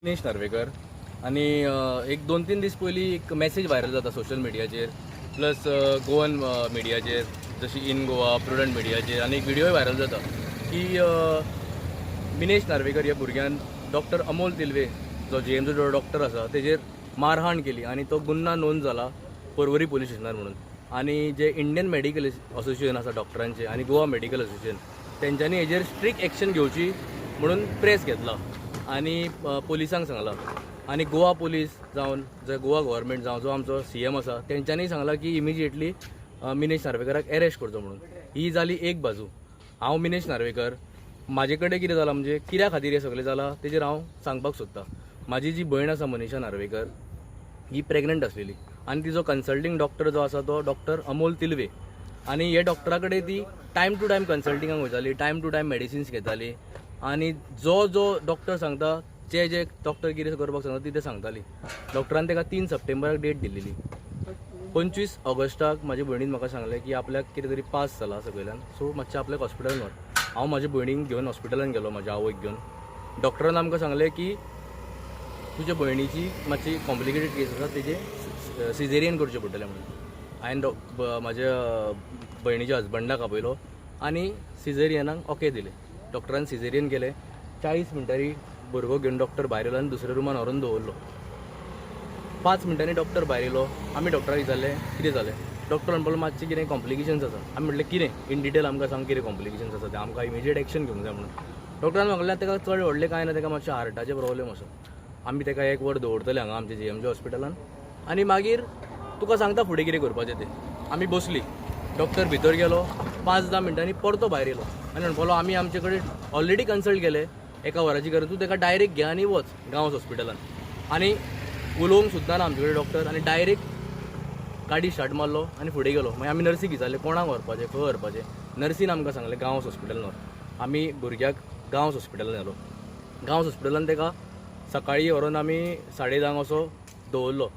दिनेश नार्वेकर. आनी एक 2-3 दीस पयलीं एक मॅसेज व्हायरल जाता सोशल मिडियाचेर, प्लस गोवन मिडियाचेर, जशी इन गोवा, प्रुडंट मिडियाचेर, आनी एक व्हिडियोय व्हायरल जाता की मिनेश नार्वेकर ह्या भुरग्यान डॉक्टर अमोल तिलवे, जो जीएमसीचो डॉक्टर आसा, तेजेर मारहाण केली आनी तो गुन्हा नोंद जाला पर्वरी पोलीस स्टेशनार म्हणून. आनी जे इंडियन मेडिकल असोसिएशन आसा डॉक्टरांचे आनी गोवा मेडिकल असोसिएशन, तेंच्यांनी हेजेर स्ट्रिक्ट एक्शन घेवची म्हणून प्रेस घेतला आनी पोलिसांक सांगलां. आनी गोवा पोलीस जावन, जे गोवा गव्हर्मेंट जावं, जो आमचो सीएम आसा, तेंच्यांनी सांगलां की इमिजिएटली मिनेश नार्वेकराक एरेस्ट करचो म्हणून. ही जाली एक बाजू. हांव मिनेश नार्वेकर. म्हाजे कडेन कितें जालां, म्हणजे कित्या खातीर हें सगळें जालां, तेजेर हांव सांगपाक सोदतां. म्हाजी जी भयण आसा, मनीषा नार्वेकर, ही प्रेग्नंट आसलेली आनी तिजो कन्सल्टींग डॉक्टर जो आसा तो डॉक्टर अमोल तिलवे. आनी हे डॉक्टरा कडेन ती टायम टू टायम कन्सल्टिंगाक वयताली, टायम टू टायम मेडिसिन्स घेताली आनी जो जो डॉक्टर सांगता, जे जे डॉक्टर कितें करपाक सांगता, ती ते सांगताली. डॉक्टरान ताका 3 सप्टेंबराक डेट दिल्लेली. 25 ऑगस्टाक म्हाजे भयणीन म्हाका सांगलें की आपल्याक कितें तरी पास जाला सकयल्यान, सो मातशें आपल्याक हॉस्पिटलान व्हर. हांव म्हाज्या भयणीक घेवन हॉस्पिटलान गेलो, म्हाज्या आवयक घेवन. डॉक्टरान आमकां सांगलें की तुज्या भयणीची मातशी कॉम्प्लिकेटेड केस आसा, तेजे सिजेरियन करचें पडटलें म्हणून. हांवें म्हाज्या भयणीच्या हजबंडाक आपयलो आनी सिजेरियनाक ओके दिलें. डॉक्टरान सिजेरियन केलें. 40 मिनटांनी भुरगो घेवन डॉक्टर भायर येयलो आनी दुसऱ्या रुमान व्हरून दवरलो. 5 मिनटांनी डॉक्टर भायर येयलो. आमी डॉक्टराक विचारलें, कितें जालें? डॉक्टर म्हणपाक लागलो, मातशें कितें कॉम्प्लिकेशन्स आसा. आमी म्हटलें, कितें इन डिटेल आमकां सांग, कितें कॉम्प्लिकेशन्स आसा ते, आमकां इमिजिएट एक्शन घेवंक जाय म्हणून. डॉक्टरान सांगलें, ताका चड व्हडलें कांय ना, ताका मातशें हार्टाचें प्रॉब्लेम आसा. आमी ताका एक वर दवरतले हांगा आमच्या जीएमजी हॉस्पिटलान आनी मागीर तुका सांगता फुडें कितें करपाचें तें. आमी बसली. डॉक्टर भितर गेलो. 5-10 मिनटांनी परतो भायर येयलो आनी म्हणपाक लागलो, आमी आमचे कडेन ऑलरेडी कन्सल्ट केले, एका वराची गरज, तूं ताका डायरेक्ट घे आनी वच गांवस हॉस्पिटलान. आनी उलोवंक सुद्दां ना आमचे कडेन डॉक्टर आनी डायरेक्ट गाडी स्टार्ट मारलो आनी फुडें गेलो. मागीर आमी नर्सीक विचारलें, कोणाक व्हरपाचें, खंय व्हरपाचें? नर्सीन आमकां सांगलें, गांवस हॉस्पिटलान व्हर. आमी भुरग्याक गांवस हॉस्पिटलान व्हेलो. गांवस हॉस्पिटलान ताका सकाळीं व्हरोन आमी 10:30 असो दवरलो.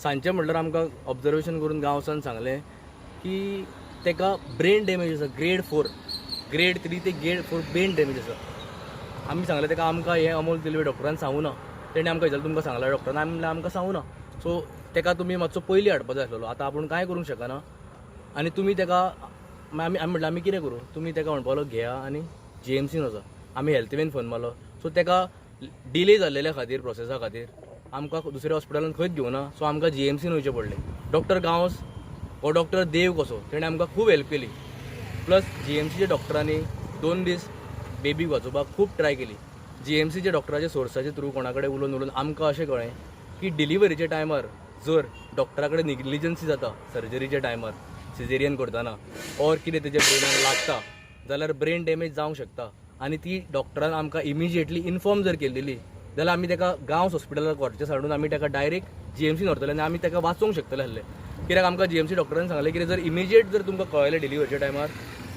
सांजचें म्हटल्यार आमकां ऑब्जर्वेशन करून गांवसान सांगलें की ताका ब्रेन डॅमेज आसा, ग्रेड 4, ग्रेड 3 ते ग्रेड 4 ब्रेन डॅमेज आसा. आमी सांगलें ताका, आमकां हें अमोल तिलवे डॉक्टरान सांगू ना. तेणें आमकां विचारलें, तुमकां सांगलां डॉक्टरान? आमी म्हणलें, आमकां सांगू ना. सो ताका तुमी मातसो पयलीं हाडपा जाय आसलेलो. आतां आपूण कांय करूंक शकना आनी तुमी ताका, मागीर आमी आमी म्हटलें, आमी कितें करूं? तुमी ताका म्हणपाक लागलो, घेया आनी जीएमसीन वचा. आमी हेल्थ वेन फोन मारलो. सो ताका डिले जाल्लेल्या खातीर, प्रोसेसा खातीर आमकां दुसऱ्या हॉस्पिटलान खंयच घेवना. सो आमकां जीएमसीन वयचें पडलें. डॉक्टर गांवस हो डॉक्टर देव कसो. तेणें आमकां खूब हेल्प केली. प्लस जीएमसीच्या डॉक्टरांनी 2 दीस बेबीक वाचोवपाक खूब ट्राय केली. जीएमसीच्या डॉक्टराच्या सोर्साचे थ्रू कोणा कडेन उलोवन उलोवन आमकां अशें कळ्ळें की डिलिव्हरीच्या टायमार जर डॉक्टरा कडेन निग्लिजन्सी जाता, सर्जरीच्या टायमार, सिजेरियन करतना ऑर कितें तेच्या ब्रेनाक लागता जाल्यार ब्रेन डॅमेज जावंक शकता. आनी ती डॉक्टरान आमकां इमिजिएटली इन्फॉर्म जर केलेली जाल्यार आमी ताका गांवस हॉस्पिटलाक व्हरचे साडून आमी ताका डायरेक्ट जीएमसीन व्हरतले आनी आमी ताका वाचोवंक शकतले आसले. कित्याक आमकां जीएमसी डॉक्टरान सांगलें कितें, जर इमिजिएट जर तुमकां कळ्ळें डिलिव्हरीच्या टायमार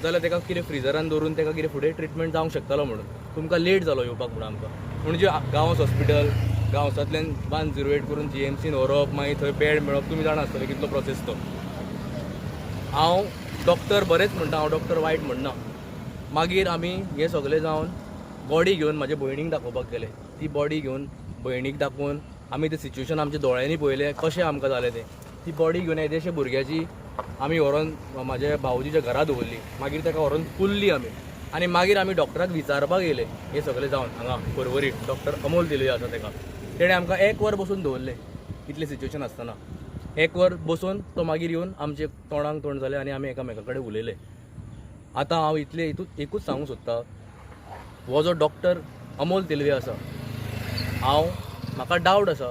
जाल्यार ताका कितें फ्रिजरान दवरून ताका कितें फुडें ट्रिटमेंट जावंक शकतालो म्हणून. तुमकां लेट जालो येवपाक म्हणून आमकां. म्हणजे गांवस हॉस्पिटल, गांवसांतल्यान 108 करून जीएमसीन व्हरप, मागीर थंय बेड मेळप, तुमी जाणा आसतले कितलो प्रोसेस तो. हांव डॉक्टर बरेंच म्हणटा, हांव डॉक्टर वायट म्हणना. मागीर आमी हे सगळे जावन बॉडी घेवन म्हाज्या भयणीक दाखोवपाक गेले. ती बॉडी घेवन भयणीक दाखोवन आमी तें सिच्युएशन आमच्या दोळ्यांनी पळयलें, कशें आमकां जालें तें. ती बॉडी घेवन येदेशे भुरग्याची आमी व्हरोन म्हाज्या भावजीच्या घरा दवरली. मागीर ताका व्हरोन पुरली आमी आनी मागीर आमी डॉक्टराक विचारपाक येयले. हे सगळे जावन हांगा पर्वरी डॉक्टर अमोल तिलवे आसा ताका, तेणें आमकां एक वर बसून दवरलें. इतलें सिच्युएशन आसतना एक वर बसून तो मागीर येवन आमचे तोंडाक तोंड जालें आनी आमी एकामेका कडेन उलयले. आतां हांव इतलें हितून एकूच सांगूंक सोदता, हो जो डॉक्टर अमोल तिलवे आसा, हांव म्हाका डावट आसा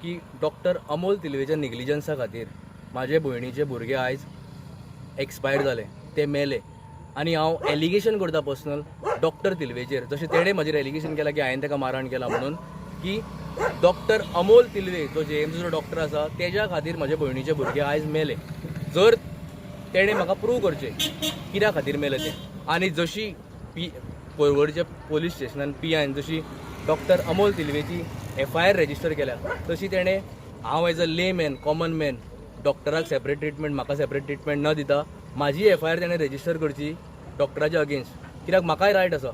की डॉक्टर अमोल तिलवेच्या निग्लिजन्सा खातीर म्हाजे भयणीचे भुरगे आयज एक्सपायर जाले, ते मेले. आनी हांव एलिगेशन करता पर्सनल डॉक्टर तिलवेचेर, जशें तेणें म्हाजेर एलिगेशन केलां की हांवें ताका मारहाण केला म्हणून, की डॉक्टर अमोल तिलवे जो जीएमसीचो डॉक्टर आसा, तेज्या खातीर म्हाजे भयणीचे भुरगे आयज मेले. जर तेणें म्हाका प्रूव करचें कित्या खातीर मेले ते. आनी जशी पी पर्वरच्या पोलीस स्टेशनान पी आयन जशी डॉक्टर अमोल तिलवेची एफआयआर रेजिस्टर केल्या, तशी तेणें हांव as a layman, common man, डॉक्टराक सेपरेट ट्रिटमेंट, म्हाका सेपरेट ट्रिटमेंट न दिता म्हाजी एफआयआर तेणें रेजिस्टर करची डॉक्टराच्या अगेन्स्ट. कित्याक म्हाकाय रायट आसा.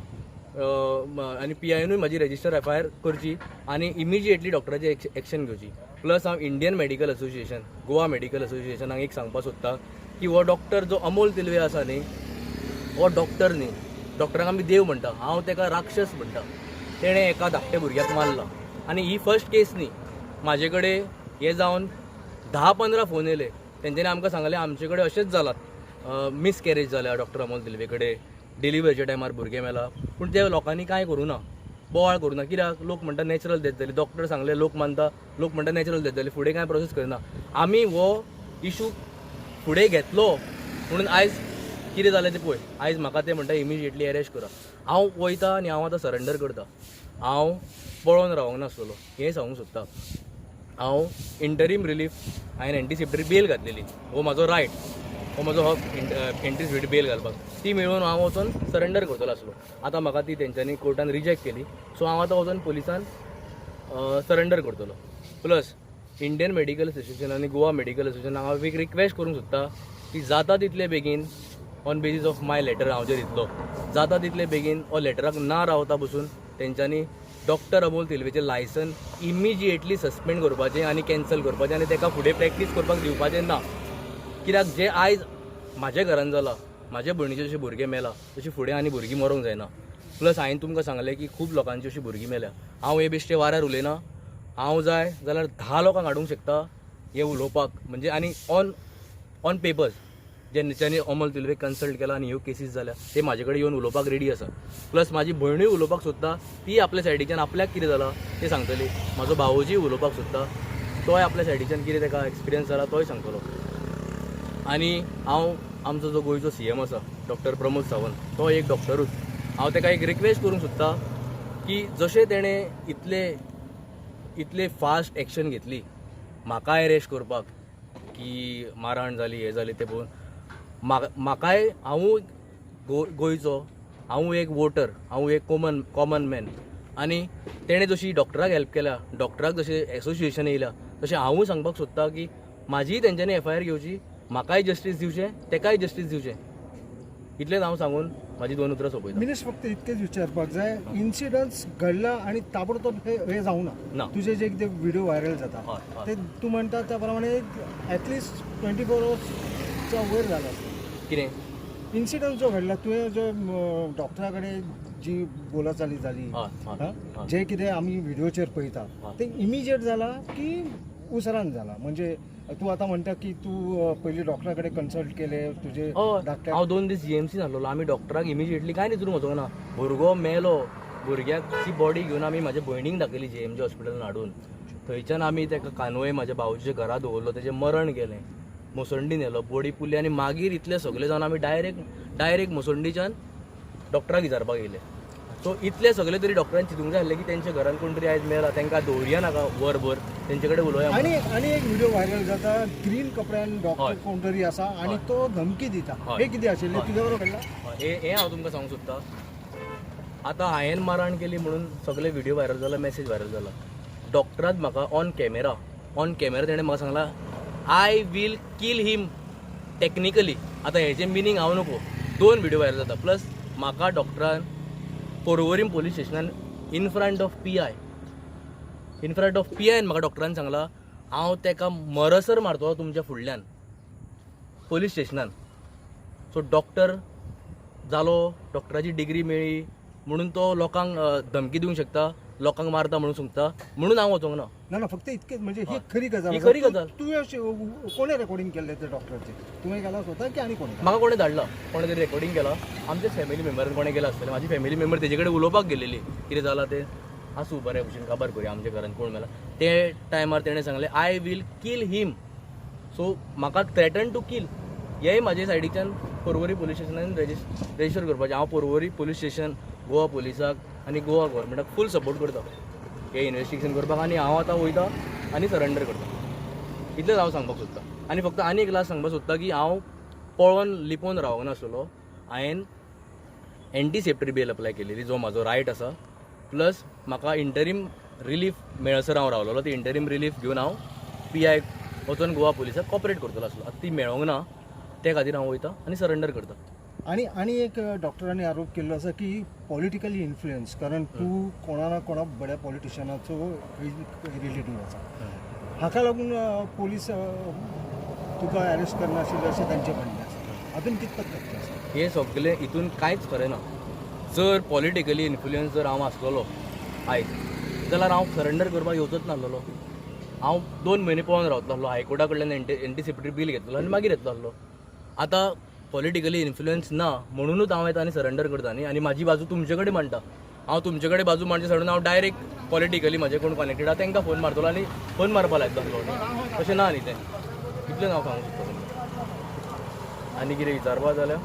आनी पी आयनूय म्हाजी रजिस्टर एफ I R करची आनी इमिजिएटली डॉक्टराची एक्शन घेवची. प्लस हांव Indian medical association, Goa medical असोसिएशनाक एक सांगपाक सोदता की हो डॉक्टर जो अमोल तिलवे आसा न्ही, हो डॉक्टर न्ही. डॉक्टरांक आमी देव म्हणटा, हांव ताका राक्षस म्हणटा. तेणें एका धाकट्या भुरग्याक मारला आनी ही फर्स्ट केस न्ही. म्हाजे कडेन हे जावन 10-15 फोन येयले. तेंच्यांनी आमकां सांगलें, आमचे कडेन अशेंच जालां, मिसकॅरेज जाल्या डॉक्टर अमोल तिलवे कडेन, डिलिवरीच्या टायमार भुरगें मेला. पूण ते लोकांनी कांय करूं ना, बोवाळ करूं ना. कित्याक लोक म्हणटा नॅचरल डेथ जाली. डॉक्टर सांगले, लोक मानता, लोक म्हणटा नॅचरल डेथ जाली, फुडें कांय प्रोसेस करना. आमी हो इशू फुडें घेतलो म्हणून आयज कितें जालें तें पळय. आयज म्हाका ते म्हणटा इमिजिएटली अरेस्ट करा. हांव वयता आनी हांव आतां सरेंडर करता. हांव पळोवन रावंक नासतलो हें सांगूंक सोदता. हांव इंटरीम रिलीफ, हांवें एंटिसिपेटरी बेल घातलेली. हो म्हाजो रायट, हो म्हजो हक एंटिसिपेटरी बेल घालपाक. ती मेळोवन हांव वचोन सरेंडर करतलो आसलो. आतां म्हाका ती तेंच्यांनी कोर्टान रिजेक्ट केली. सो हांव आतां वचोन पुलिसान सरेंडर करतलो. प्लस इंडियन मेडिकल असोसिएशन आनी गोवा मेडिकल असोसिएशन हांव एक रिक्वेस्ट करूंक सोदता की जाता तितले बेगीन, on basis of my letter हांव जे दितलो, जाता तितले बेगीन हो लेटराक ना रावता बसून तेंच्यांनी डॉक्टर अमोल तिलवेचें लायसन इमिजिएटली सस्पेंड करपाचें आनी कॅन्सल करपाचें आनी ताका फुडें प्रॅक्टीस करपाक दिवपाचें ना. कित्याक जे आयज म्हाज्या घरान जाला, म्हाज्या भयणीचे जशे भुरगे मेला, तशी फुडें आनी भुरगीं मरोंक जायना. प्लस हांवें तुमकां सांगलें की खूब लोकांची अशी भुरगीं मेल्या. हांव हे बेश्टे वाऱ्यार उलयना. हांव जाय जाल्यार 10 लोकांक हाडूंक शकता हे उलोवपाक, म्हणजे आनी ऑन पेपर्स ज्यांच्यानी अमोल तिलवे कन्सल्ट केला आनी ह्यो केसीस जाल्या, ते म्हाजे कडेन येवन उलोवपाक रेडी आसा. प्लस म्हाजी भयणूय उलोवपाक सोदता. ती आपल्या सायडीच्यान आपल्याक कितें जालां तें सांगतली. म्हाजो भावोजीय उलोवपाक सोदता. तोय आपल्या सायडीच्यान कितें ताका एक्सपिरियन्स जाला तोय सांगतलो. आनी हांव आमचो जो गोंयचो सीएम आसा डॉक्टर प्रमोद सावंत, तो एक डॉक्टरूच. हांव ताका एक रिक्वेस्ट करूंक सोदता की जशें तेणें इतले इतले फास्ट एक्शन घेतली म्हाका अरेस्ट करपाक की मारहाण जाली, हें जालें तें पळोवन, म्हाकाय, हांवूय गोंयचो, हांवूय एक वोटर, हांवूय एक कॉमन मॅन. आनी तेणें जशी डॉक्टराक हेल्प केल्या, डॉक्टराक जशें एसोसिएशन येयल्या, तशें हांवूय सांगपाक सोदता की म्हाजीय तेंच्यांनी एफआयआर घेवची, म्हाकाय जस्टीस दिवचें, तेकाय जस्टीस दिवचें. इतलेंच हांव सांगून म्हाजी दोन उतरां सोंपयता. मिनेश, फक्त इतकेच विचारपाक जाय, इन्सिडन्स घडला आणि ताबडतोब हे हे जावना. ना. तुजे जे कितें व्हिडिओ व्हायरल जाता हय, हय. ते तूं म्हणटा त्या प्रमाणे ॲटलिस्ट 24 अवर्सच्या वयर जाला आसता. कितें? इन्सिडन्स जो घडला, तुवें जो डॉक्टरा कडेन जी बोलाचाली जाली, हय, हय, हा? हय. जे कितें आमी व्हिडिओचेर पळयता ते इमिजिएट जाला की उसरान जाला? म्हणजे तूं आतां म्हणटा की तूं पयलीं डॉक्टरा कडेन कन्सल्ट केले तुजे हय. डॉक्टर. हांव 2 दीस जीएमसी आसलेलो. आमी डॉक्टराक इमिजिएटली कांय विचारूंक वचोंक ना. भुरगो मेलो, भुरग्याची बॉडी घेवन आमी म्हाज्या भयणीक दाखयली जीएमजी हॉस्पिटलान हाडून. थंयच्यान आमी ताका कानवय म्हाज्या भावजीच्या घरा दवरलो. तेजें मरण गेलें, मसंडी व्हेलो, बॉडी पुरली आनी मागीर इतले सगळे जावन आमी डायरेक्ट डायरेक्ट मसंडीच्यान डॉक्टराक विचारपाक येयले. सो इतले सगळे तरी डॉक्टरान चिंतूंक जाय आसलें की तेंच्या घरान कोण तरी आयज मेला, तांकां दवरया नाका वरभर, तेंचे कडेन उलोवया म्हणून. आणि आणि एक व्हिडिओ व्हायरल जाता, ग्रीन कपड्यान डॉक्टर कोण तरी आसा आणि तो धमकी दिता. हे कितें आशिल्लें? तुज्या बरोबर घडला? हे हे हांव तुमकां सांगूंक सोदता. आतां हांवें मारहाण केली म्हणून सगळे व्हिडिओ व्हायरल जाला, मॅसेज व्हायरल जाला. डॉक्टरान म्हाका ऑन कॅमेरा तेणें म्हाका सांगलां, "I will kill him technically." आतां हेजें मिनींग हांव नको. दोन व्हिडिओ व्हायरल जाता. प्लस म्हाका डॉक्टरान Porvorim police स्टेशनान in front of PI, in front of PI म्हाका डॉक्टरान सांगलां, हांव ताका मरसर मारतलो तुमच्या फुडल्यान पोलीस स्टेशनान. सो डॉक्टर जालो, डॉक्टराची डिग्री मेळ्ळी म्हणून तो लोकांक धमकी दिवंक शकता, लोकांक मारता म्हणून सांगता म्हणून हांव वचोंक ना. ना ना, फक्त इतकेच, म्हणजे ही खरी गजाल ही आसा. खरी गजाल. तुवें कोणें रेकॉर्डिंग केल्लें ते डॉक्टराचें? तुवें केलां स्वता की आनी कोणें? म्हाका कोणें धाडला, कोणें तरी रेकॉर्डिंग केलां. आमच्या फॅमिली मेंबरान कोणें केलां आसतलें. म्हाजी फॅमिली मेंबर तेजे कडेन उलोवपाक गेलेली, कितें जालां तें, आसूं बरे भशेन काबार करुया, आमच्या घरान कोण मेला. ते टायमार तेणें सांगलें, "I will kill him." So म्हाका थ्रेटन टू किल हेय म्हाजे सायडीच्यान पोरवरी पोलीस स्टेशनान रजिस्टर करपाचें. हांव पोरवरी पोलीस स्टेशन, गोवा पोलिसाक आनी गोवा गव्हर्मेंटाक फूल सपोर्ट करता हे इन्वेस्टिगेशन करपाक. आनी हांव आतां वयता आनी सरेंडर करता, इतलेंच हांव सांगपाक सोदता. आनी फक्त आनी एक लास्ट सांगपाक सोदता की हांव पळोवन लिपोवन रावंक नासलेलो. हांवें एंटिसिपेटरी बेल अप्लाय केलेली, जो म्हाजो रायट आसा. प्लस म्हाका इंटरीम रिलीफ मेळसर हांव रावलेलो. ती इंटरीम रिलीफ घेवन हांव पीआय वचोन गोवा पुलिसाक कॉपरेट करतलो आसलो. आतां ती मेळोंक ना, ते खातीर हांव वयता आनी सरेंडर करता. आनी आनी एक डॉक्टरांनी आरोप केल्लो आसा की पॉलिटिकली इन्फ्लुयन्स, कारण तूं कोणा ना कोणा बऱ्या पॉलिटिशनाचो रिलेटीव आसा, हाका लागून पोलीस तुका अरेस्ट करनाशिल्ले अशें तांचें म्हणणें आसा. हातून कितपत तथ्य आसा? हे सगळे हितून कांयच खरें ना. जर पॉलिटिकली इन्फ्लुयन्स जर हांव आसलेलो आयज, जाल्यार हांव सरेंडर करपाक येवचोच नासलेलो. हांव 2 म्हयने पळोवन रावतलो आसलो, हायकोर्टा कडल्यान एंटिसिपेटरी बील घेतलो आनी मागीर येतलो आसलो. आतां पॉलिटिकली इन्फ्लुयन्स ना म्हणुनूच हांव येता आनी सरेंडर करता न्ही, आनी म्हाजी बाजू तुमचे कडेन मांडटा. हांव तुमचे कडेन बाजू मांडचे सोडून हांव डायरेक्ट पॉलिटिकली म्हजे कोण कनेक्टेड आहा तांकां फोन मारतलो आनी फोन मारपा लायतलो आसलो. तशें ना न्ही तें. इतलें हांव सांगूंक सोदता तुमकां. आनी कितें विचारपा जाल्यार?